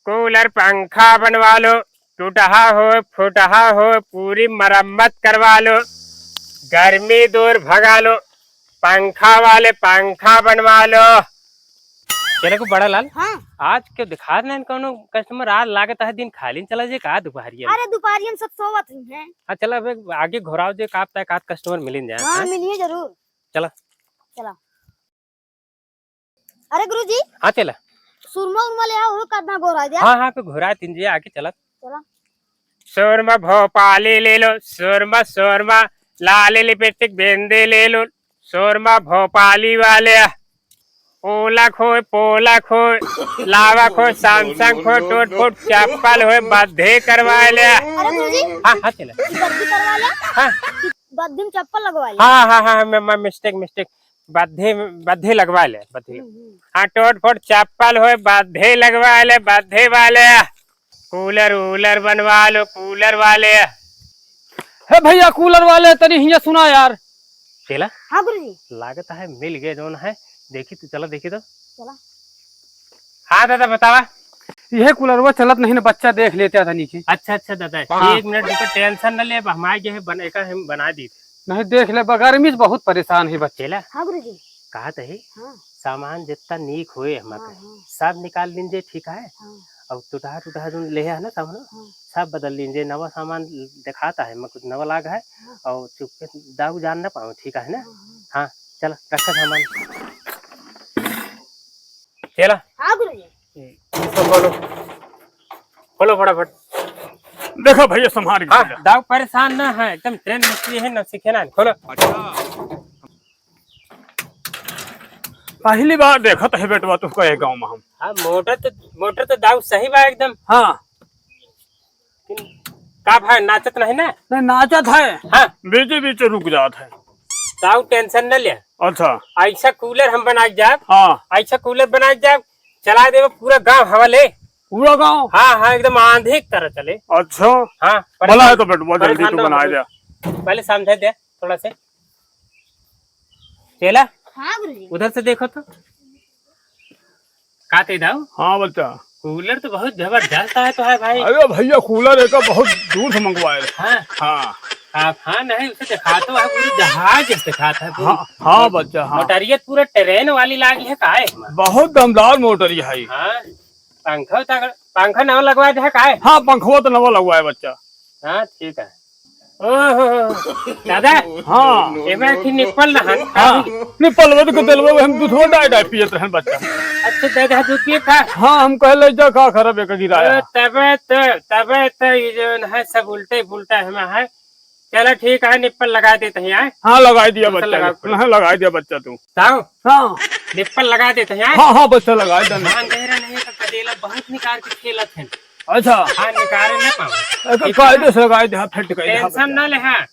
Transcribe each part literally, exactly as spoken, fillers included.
कूलर पंखा बनवा लो, टूटहा हो, फुटहा हो, पूरी मरम्मत करवा लो, गर्मी दूर भगा लो, पंखा वाले पंखा बनवा लो। चले को बड़ा लाल, हाँ। आज के दिखात नहीं कौनो कस्टमर, आज लागत है दिन खाली चला जे का दोपहरिया में? अरे दोपहरिया में सब सोवत ही हैं। हाँ चला, अब एक आगे घुराव जे का पता है का कस्टमर मिलिन जाए, हाँ, हाँ? मिलिए जरूर। चला। चला। अरे गुरुजी। हाँ चला। सुरमा उरमा ले आओ, वो कतना गोरा दे। हाँ, हाँ, पे घुरा तीन जे आगे चला। चला। सुरमा भोपाली ले लो, सुरमा, सुरमा, लाल लिपस्टिक बिंदी ले लो, सुरमा भोपाली वाले, ओला खोए, पोला खोए, लावा खोए, सैमसंग खोए, टूट फूट चप्पल होए, बद्धे करवा ले। अरे गुरुजी। हाँ, हाँ, चला। ई बद्धी करवा ले। हाँ। बद्धी में चप्पल लगवा ले। हाँ, हाँ, हाँ, हाँ, मैं, मैं मिस्टेक, मिस्टेक। बद्धे, बद्धे लगवा ले, बद्धे। हम्म, हम्म। हाँ, टूट फूट चप्पल होए, बद्धे लगवा ले, बद्धे वाले। कूलर वूलर बनवा लो, कूलर वाले। हे भैया, कूलर वाले, तनी हियाँ सुना यार। चेला? हाँ गुरुजी। लागत है मिल गए जौन है। देखी तू, चला देखी तो। चला। हाँ दादा, बतावा। यह कूलरवा चलत नहीं ना, बच्चा देख लेते हैं तनी के। अच्छा, अच्छा दादा, हाँ। एक मिनट रुको, टेंशन न ले, अब हम आ गए हैं, बन-, एका हम बना दी। नहीं, देख ले, बगैर में बहुत परेशान है बच्चा। चेला? हाँ गुरुजी। कहा तो है, हाँ। सामान जितना नीक होए हमार हाँ, का, हाँ। सब निकाल लीन जे, ठीक है? हाँ। और टुटहा, टुटहा जोन ले है ना सामान, हाँ। सब बदल लीन जे, नवा सामान दिखाता है, मैं कुछ नवा लाग है, हाँ। और चुपके दाऊ जान ना पाओ, ठीक है ना? हाँ, हाँ। हाँ, चल, रखा सामान। चला। हाँ गुरुजी। ये सब खोलो, खोलो फटाफट। देखो भैया, संभाल के हाँ, चला। दाऊ परेशान ना है, एकदम ट्रेन मिस्त्री है, ना सीखे ना, खोलो। अच्छा। पहली बार देखत है बेटवा तुमको ये गाँव में हम। हाँ, मोटर तो, मोटर तो दाऊ सही बा एकदम। हाँ। का भाई, नाचत नहीं ना? नहीं, नाचत है। हाँ। बीचे बीचे रुक जात है। दाऊ टेंशन न ले। अच्छा। ऐसा कूलर हम बना के जाब। हाँ। ऐसा कूलर बना के जाब, चला देबे पूरा गाँव हवा ले। पूरा गाँव? हाँ, हाँ, एकदम आंधी की तरह चले। अच्छा। हाँ, भला है तो बेटवा, जल्दी परेशान तू ना हो बना तू। दे। पहले समझा दे थोड़ा से। चेला, हाँ गुरुजी। उधर से देखो तो। का ते दाऊ? हाँ बच्चा। कूलर तो बहुत जबरदस्त है तो है भाई। अरे भैया, कूलर एक बहुत दूर से मंगवाए रहे। हाँ। हाँ। आप हाँ नहीं, उसे दिखातो है, पूरी जहाज जैसे दिखाता है, पूरी हाँ, हाँ बच्चा, हाँ। मोटरिया पूरा ट्रेन वाली लागी है का है? बहुत दमदार मोटरी है। हाँ। पंखा तगड़-, पंखा नवा लगवा दे है का है? हाँ, पंखवा तो नवा लगवाए बच्चा। हाँ, ठीक है। ओहो, दादा। हाँ। एमे थी निप्पल ना हन। हाँ, निप्पल वो तो तेल वो हम दूध वो डाय डाय पियत रहन बच्चा। अच्छा, दादा दूध पिए था? हाँ, हम कहले जा का खराब एक गिराया। ओ, तबे तो, तबे तो ये जो है सब उल्टे पुल्टा है, है। चला ठीक है, निप्पल लगा देते हैं, आए। हाँ, लगा दिया निप्पल बच्चा, लगा निप्पल। हाँ, लगा दिया बच्चा तू। ताऊ। हाँ। निप्पल लगा देते हैं, आए। हाँ, हाँ, बच्चा लगा देना। हाँ, गहरा नहीं तो कदेला बहुत निकाल के खेलत है। अच्छा। हाँ, निकाले ना पावे। ए, तो कायदे से लगाए दे, हाँ, फिट कर दे, हाँ, टेंशन बच्चा। ना ले, हाँ।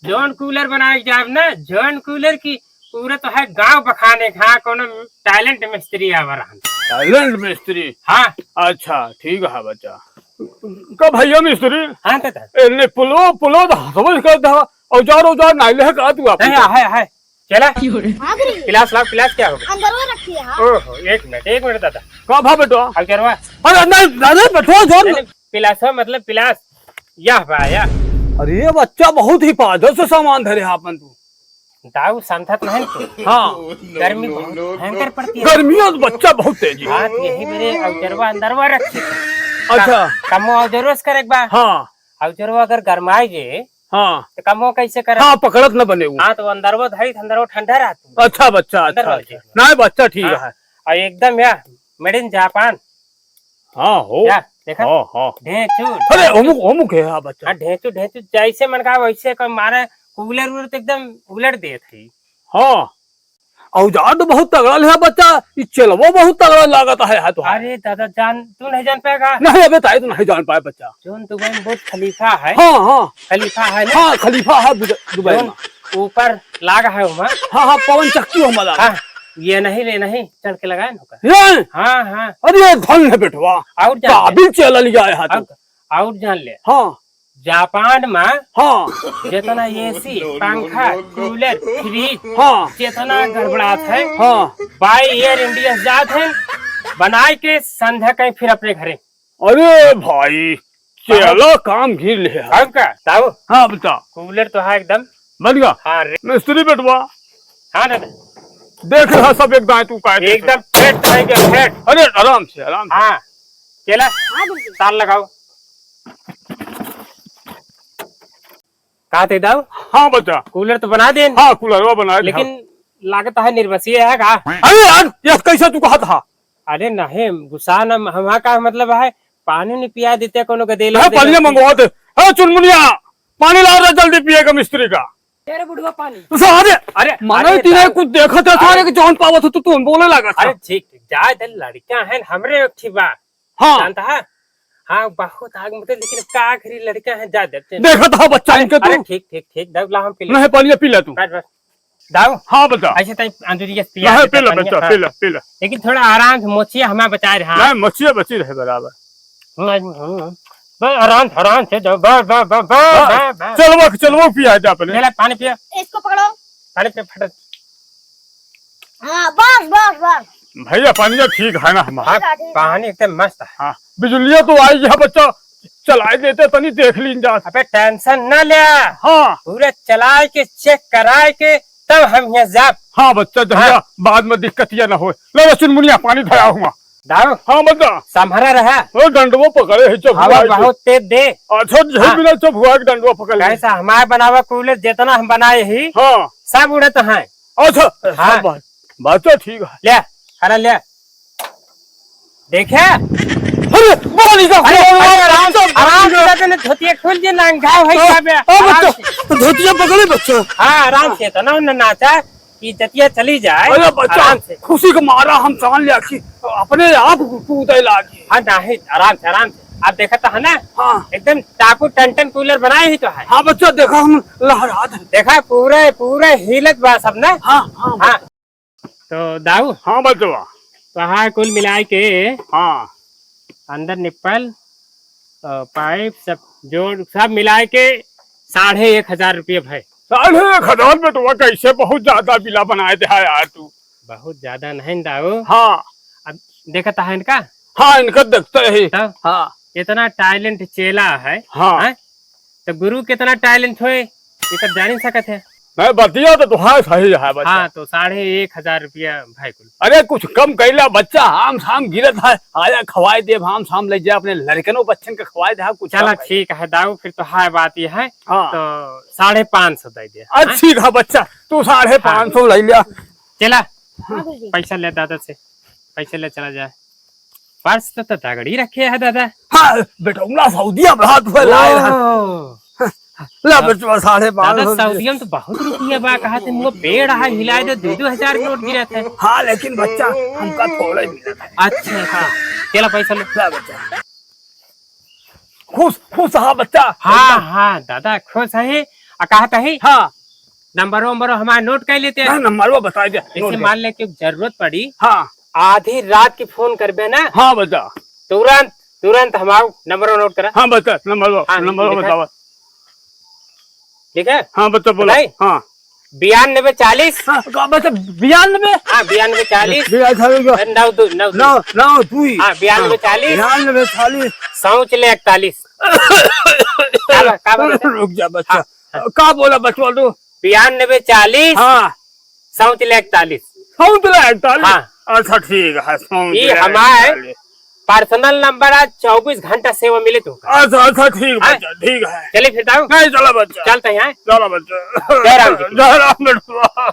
जौन कूलर बनाए के जाब ना, जौन कूलर की पूरे तो है गांव बखाने के, हाँ, कोनो टैलेंट मिस्त्री आवा रहन। टैलेंट मिस्त्री? हाँ। अच्छा, ठीक है बच्चा। का भैया मिस्त्री? हाँ, दादा। ए, ने पुलो, पुलो तो समझ कर दे, औजार, औजार नाई ले का तू आप? है, है, है। चला। हाँ, गुरुजी। पिलास लाओ, पिलास क्या होगा? अंदर वो रखी है, हाँ। ओहो, एक मिनट, एक मिनट दादा। का भा बेटवा? अब चलवा। अरे नहीं, अरे बेटवा, जोर नहीं, नहीं, पिलास हो, मतलब पिलास। यह बा, यह। अरे बच्चा, बहुत हिफाजत से सामान धरे है आपन तू। दाऊ समझत नहीं तू। हाँ। गर्मी बहुत भयंकर पड़ती है। गर्मी और बच्चा बहुत तेज है। हाँ, तो यही मेरे अवजरवा अंदरवा रखी। अच्छा। कमो अवजरवा से करे एक बार। हाँ। अवजरवा अगर गरमाए जे, हाँ। तो कमो कैसे करे? हाँ, पकड़त न बने उ। हाँ, तो अंदरवा धरी, अंदरवा ठंडा रहत। अच्छा बच्चा, अंदर अच्छा, वाली अच्छा। चीज। नहीं, बच्चा ठीक हाँ। है। और एकदम या, made in Japan। हाँ, हो। या, देखा? हाँ, हाँ। ढेंचू, अरे, ढेंचू। ओमुक, ओमुक है, हाँ, बच्चा। हाँ, ढेंचू, ढेंचू, जैसे मन का वैसे का मारे, कूलर वूलर तो एकदम उलट देत है। हाँ। औजार तो बहुत तगड़ा ले है बच्चा, ई चेलवो बहुत तगड़ा लागत है, है तो। अरे दादा, जान, तू नहीं जान पाएगा? नहीं, अबे ताई तो नहीं जान पाए बच्चा। जोन दुबई में बुर्ज खलीफा है। हाँ, हाँ। खलीफा है ना? हाँ, खलीफा है बुज-, दुबई जोन में। ऊपर लाग है वहाँ। हाँ, हाँ, पवन चक्की वहाँ लाग। हाँ, ये नहीं ले, नहीं, चढ़ के लगाए ना ओकर। ये? हाँ, हाँ। अरे, ये धन है बेटवा। और जान ले। काबिल चेला लिया है तू। और, और जान ले। हाँ। जापान में हाँ। जितना एसी, पंखा, कूलर, फ्रिज, हाँ। जितना गड़बड़ात है, हाँ। बाई एयर इंडिया से जात है, बनाए के संध्या कहीं फिर अपने घरे। अरे भाई, चला काम घिर ले है। और का? ताऊ? हाँ, बता। कूलर तो है एकदम। बन गया? हाँ रे। मिस्त्री बेटवा। हाँ दादा। देख रहा सब एक दाएं तू का है। एकदम फिट है, एकदम फिट। अरे आराम से, आराम से। हाँ। चला। हाँ, बिल्कुल। तार लगाओ। का ते दाऊ? हाँ बच्चा। कूलर तो बना देन। हाँ, कूलरवा बना दे। लेकिन लागत है निर्बसिए है का? अरे यार, यह कैसा तू कहा था? अरे नहीं, गुस्सा न, हमारा का मतलब है, पानी नहीं पिया देते कोनो गदेले है, गदेले। पानी मंगवा दे। है चुनमुनिया, पानी ला रहा जल्दी पिएगा मिस्त्री का। तेरे बुढ़वा पानी। तो सारे, अरे, मानो अरे, तीनों दाऊ। कुछ देखत है, सारे अरे। के जौन पावत हो तो तुम बोले लागत अरे है। ठीक, ठीक, जाए दे, लड़का है, हमरे एक ठे बा। हाँ। जानता है? हाँ, बहुत आग में थे, लेकिन का करी, लड़का है, जा देते हैं। देखत हो बच्चा अरे, इनके अरे, तू। ठीक, ठीक, ठीक, दाऊ, ला हम पी ले। नहीं, पानी पी ले तू। बस, बस। दाऊ। हाँ, बता। ऐसे तई अंजुरिया से पिया नहीं, देते पी ले, पानी, बच्चा, हाँ। पी ले, पी ले। लेकिन थोड़ा आराम से, मोचिया हमारे बचा रहे, हाँ। नहीं, मोचिया बची रहे बराबर। हम्म, हम्म, हम्म। बस आराम, आराम से जाओ, बस, बस, बस, बस, हाँ, बस, बस। चलवा, चलवा पिया दे अपने। ले ला, पानी पिया। इसको पकड़ो। पानी पिया, फटक। हाँ, बस, बस, बस। भैया, पानी तो ठीक है ना हमारा? हाँ, ठीक है, ठीक है। पानी एकदम मस्त है। हाँ, बिजुलिया तो आई है बच्चा, चलाई देते तनी देख लीन जात। अबे tension ना ले। हाँ। पूरा चलाए के check कराए के तब हम यहाँ जाब। हाँ बच्चा, जहिया हाँ। बाद में दिक्कतिया ना होए। ले रे चुनमुनिया, पानी धरा हुआ। दाऊ। हाँ बच्चा। संभरा रहा। ओ डंडवा पकड़े है चबुआ हवा के। बहुत तेज दे। अच्छा, जही हाँ। बिना चबुआ के डंडवा पकड़ ले। कैसा हमारे बनावा कूलर जितना हम बनाए ही हाँ। सब उड़त हैं। अच्छा, हाँ। सब बात, बात तो ठीक है। ले, अरे ले। देखे? अरे, बाली का अरे, फोन अरे, आया, आराम, सब आराम बाली से का। तने धोतिया खोल दे ना, घाव है अ, क्या बे? अ, आराम बच्चा, से। धोतिया पकड़े बच्चा। हाँ, आराम से, तो ना, ना नाचा, कि जतिया चली जाए, अरे बच्चा, आराम से। खुशी के मारा हम जान लिया कि अपने आप कूदे लागी। हाँ, नहीं, आराम से, आराम से। आप देखा तो है ना? हाँ। एकदम टापू टन टन कूलर बनाए ही तो है। हाँ बच्चा, देखा हम लहरात है। देखा, पूरे, पूरे हिलत बा सब ना। हाँ, हाँ, हाँ। बच्चा। तो दाऊ? हाँ बचवा। तो हाँ, कुल मिलाए के हाँ। अंदर निप्पल, अ, पाइप, सब जोड़, सब मिलाए के साढ़े एक हजार रुपये भए। साढ़े एक हजार बचवा, कैसे बहुत ज्यादा बिला बनाए दे है यार तू। बहुत ज्यादा नहीं दाऊ। हाँ। अब देखत है इनका? हाँ, इनका देखते रही। तब? हाँ। इतना talent चेला है, हाँ। हैं? तो गुरु कितना talent होए, ये तो जान ही सकत है। नहीं, बतिया तो तुम्हारा सही है, बच्चा। हाँ, तो साढ़े एक हजार रुपया भाई कुल। अरे, कुछ कम कैला, बच्चा, आम शाम गिरत है, आया खवाए दे, आम शाम ले जा अपने लड़कनों बच्चन के खवाए दे, हाँ, कुछ चला, कम है। ठीक है, दाऊ, फिर तो हाय बात ये है, हाँ। तो साढ़े पाँच सौ दे दे, अच्छा, हैं? ठीक है, बच्चा, तू साढ़े पाँच सौ हाँ। ले लिया। चला, हाँ, गुरुजी। पैसा ले दादा से, पैसा ले चला जाए। पर्स तो, तो तगड़ी रखे है दादा। हाँ, बेटौला सऊदिया में हाथ फैलाए है। ओ। ला बचवा, साढ़े पाँच सौ दादा, दे। सऊदिया में तो बहुत रुपया बा, कहा थे, मुँह पेड़ है, हिलाए दे, दो दो हजार के नोट गिरत है। हाँ, लेकिन बच्चा, हमका थोड़ा ही मिलत है। अच्छा, अच्छा। चला पैसा ले। ला बच्चा। खुश, खुश हा बच्चा। हाँ, हाँ, दादा, खुश है। आ, कहा था ही? हाँ। नंबरो, नंबरो हमारा नोट कर लेते हैं। हाँ, नंबरवा बता दे, जैसे नोट कर। मान ले कि जरूरत पड़ी, हाँ। आधी रात की फोन करबे ना, हाँ, बता। तुरंत, तुरंत हमारा नंबरवा नोट करा। हाँ, बता, नंबरवा, हाँ, नंबरवा लिखा। बतावा। ठीक है? हाँ, बता, बोला। बताई? हाँ। बयानबे चालीस। हाँ, का बता, बयानबे? हाँ, बयानबे चालीस। बयानबे चालीस। नौ दो, नौ दो। नौ, नौ दुई। हाँ, बयानबे चालीस। बयानबे चालीस। सौच ले इकतालीस। का बा-, का बा-, रुक जा, बच्चा। हाँ। का बोला बचवा तू? बयानबे चालीस, हाँ। सौच ले इकतालीस। सौच ले इकतालीस? हाँ। अच्छा, ठीक है, सौच ये ले हमारे इकतालीस। Personal नंबर आज चौबीस घंटा सेवा मिले तो। अच्छा, अच्छा, ठीक हाँ। बच्चा, ठीक है। चलिए फिर दाऊ। नहीं, चला बच्चा। चलते हैं। चला बच्चा। जय राम जी की। जय राम बेटवा।